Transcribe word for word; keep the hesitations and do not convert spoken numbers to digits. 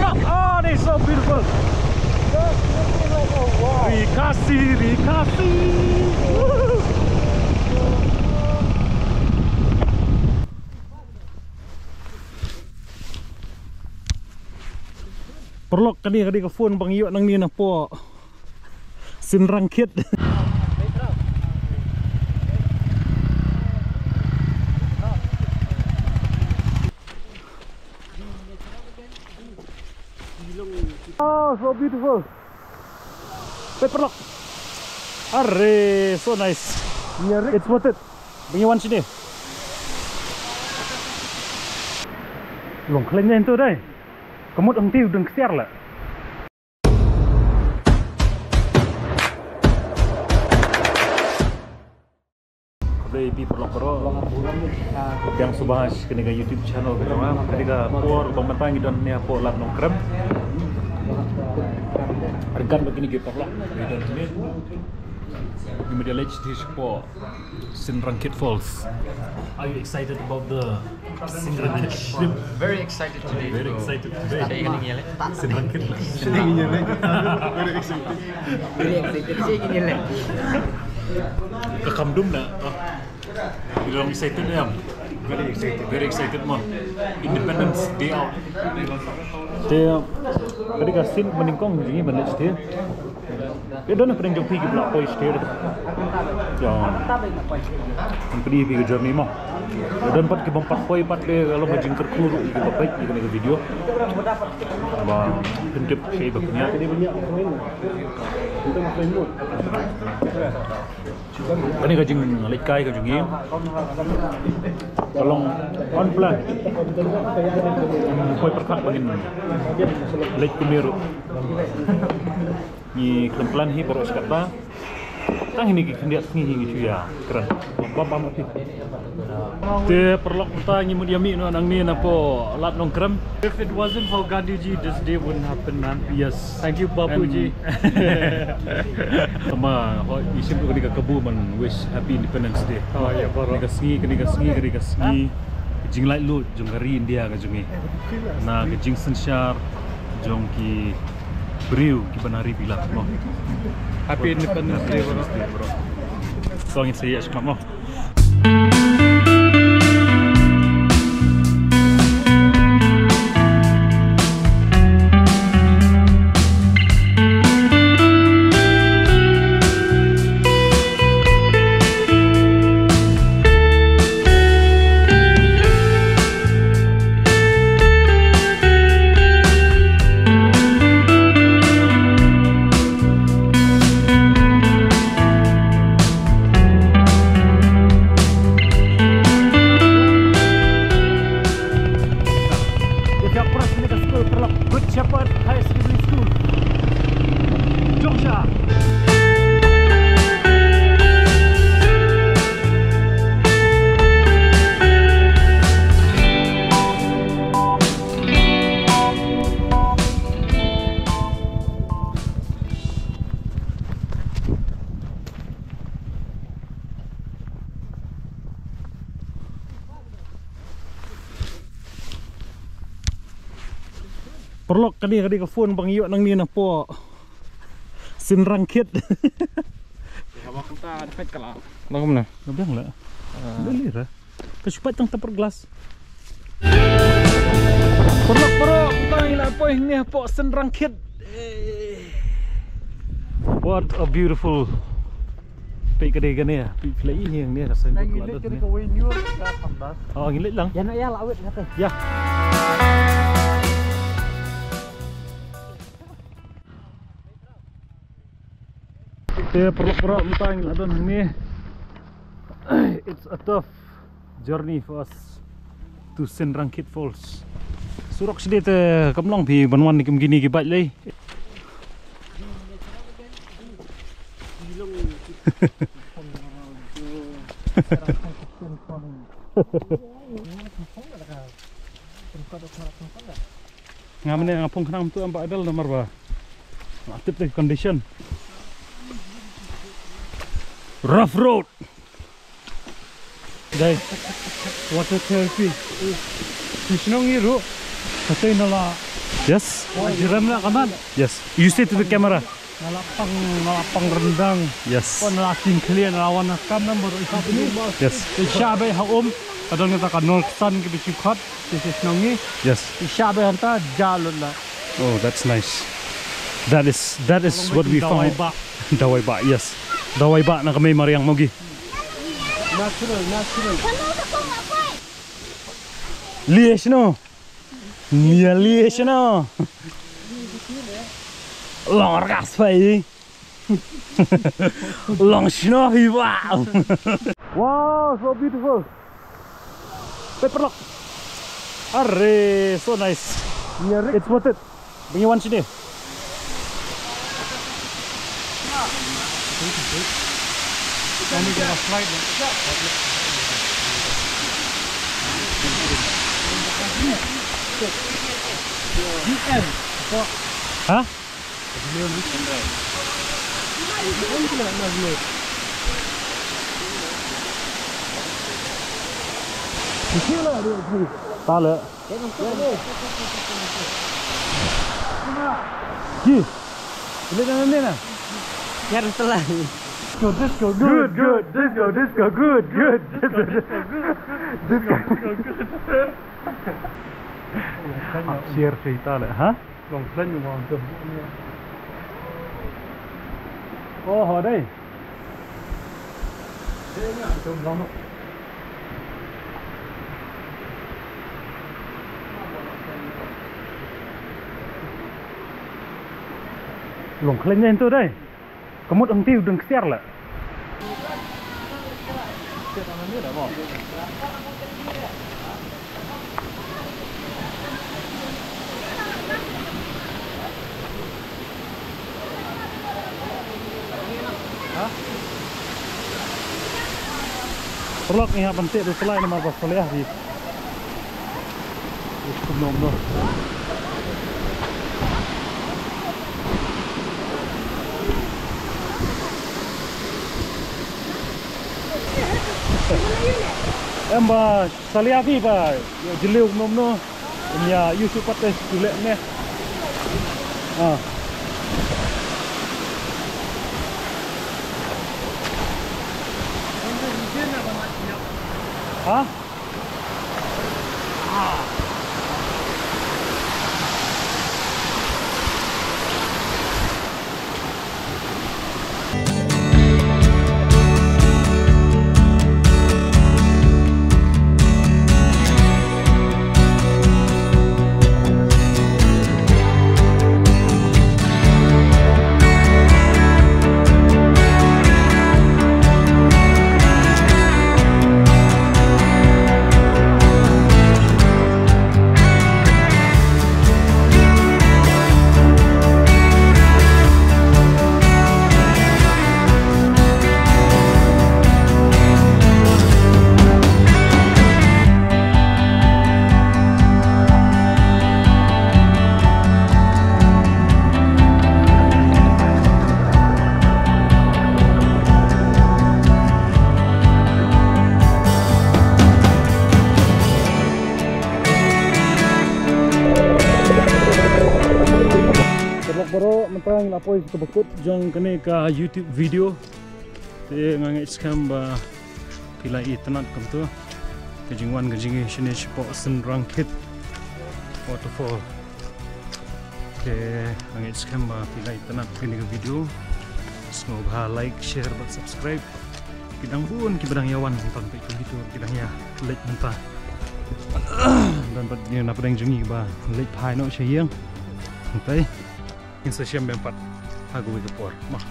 Oh, this is so beautiful. Ri Khasi, Ri Khasi. Woohoo. Paralok, kane ka dei ka phone ba ngi ïoh nangne napoh Synrang Khit. Oh, so beautiful. Peit paralok. Are, so nice. It's worth it. Ba ngi wan shane. Long khlem nyen tu dei. Ka mut hangtei u dang ksiar la. Khublei phi paralok baroh. Pdiang sngewbha sha kane ka YouTube channel ka jong nga. Kane ka por ba mynta ngi don hangne hapoh Lad Nongkrem. Ryngkat bad kine ki paralok ba ngi don hangne. Ngi mut ïa leit shapoh Synrang Khit Falls. Are you excited about the Synrang Khit trip? Very excited today. Very excited today. Synrang Khit. Very excited. Very excited. Ka kham dum na. Ngi long excited ïa. Very excited. Very excited mo. Independence Day out. Te ka dei ka sien ba nyngkong jong ngi ban leit shatei. Te don na pdeng jong phi kiba la poi shatei. Ïa. Ngan pyni phi ka journey mo. Don pat ki bym pat poi pat, te ka long ka jingkyrkhu ruh ïa kiba peit ïa kane ka video. Ba pyntip shaei ba pynïaid. Kane ka jingleit kai ka jong ngi ka long on plan. Poi pyrkhat ba ngin leit kumne ruh. Ngi khlem plan hi baroh shi katta. Tang hynne ki khyndiat sngi hi ngi shu ïa kren. Bam bam ati. Te paralok, mynta ngi mut ïa mih noh nangne napoh Lad Nongkrem. If it wasn't for Gandhi ji, this day wouldn't happen, man. Yes. Thank you, Bapu ji. Tangba hooid, ngi shim ruh kane ka kabu ban wish Happy Independence Day. Oh, ïa, baroh. Kane ka sngi, kane ka sngi, kane ka sngi. Ka jinglaitluid jong ka ri India ka jong ngi. Na ka jingsynshar jong ki briew kiba na ri Bilat mo. Happy Independence Day, bro. Happy Independence Day, bro. To ngin sa ïa shim mo. Good Shepherd Higher Secondary School. Jong sha. Paralok, kane ka dei ka phone ba ngi ïoh nangne napoh Synrang Khit. Ka biang la. Ka shu pait tang tempered glass. Paralok, paralok, mynta ngi la poi hangne hapoh Synrang Khit. What a beautiful. Peit ka dei kane, peit phi la i hangne ka signboard ka la dot hangne. Oh, ngi leit lang. Ïa, no, ïa, la wit kata. Ïa. Te paralok, paralok, mynta ngi la don hangne. It's a tough journey for us to Synrang Khit Falls. Surok shadien te kam long phi ban wan kum kine ki bike lei. Nga mynne nga phong khnang mynta em ba idle namar ba nga tip the condition. Rough road. Dei water therapy. Ki shnong ngi ruh ka tei na la Yes. Jirem la kaman. Yes. You say to the camera. Nalapang, nalapang rendang. Yes. Ko nalapang clear, lawan nakam number. Yes. Shabe ha um. Kadang kita kanol san ke bisi khat. This is nongi. Yes. Shabe hanta jalun la. Oh, that's nice. That is that is what we found. Dawai ba, yes. Dawai ba na kami mariang mogi. Natural, natural. Lies no. Nia lies no. Long gas pai. Long snow hi ba. Wow, so beautiful. Pepperlock. Are, so nice. It's worth it. Bring you one sini. Huh? Tale. Ki. Ini dah ni na. Yar telah. Good, good, disco, disco, good, good. Disco, disco, good. Disco, disco, good. Share cerita le, ha? Long plan yung mga. Oh, ho dai. Long khlaiñ ne tu dai. Ka mut hangtei u dang ksiar la. Paralok, ngi hap ban teh da u slai namar ba saliah hi. Kumno kumno. Em ba saliah hi ba, ïa jylliew kumno kumno. Em ïa ïu shu pat te shu leh ne. Ah. Ha? Paralok baroh, mynta ngi la poi sha kaba kut jong kane ka YouTube video. Te nga ngeit skhem ba phi la itynnad kumto. Ka jingwan ka jong ngi shane shapoh Synrangkhit Waterfall. Te nga ngeit skhem ba phi la itynnad kane ka video. Sngewbha like, share bad subscribe. Ki dang bun kiba dang ïa wan, tang peit kumto ki dang ïa leit mynta. Don pat ngi na pdeng jong ngi ba leit phai noh sha ïing. Mynta ngin sa shem biang pat ha kawei ka por. Mo.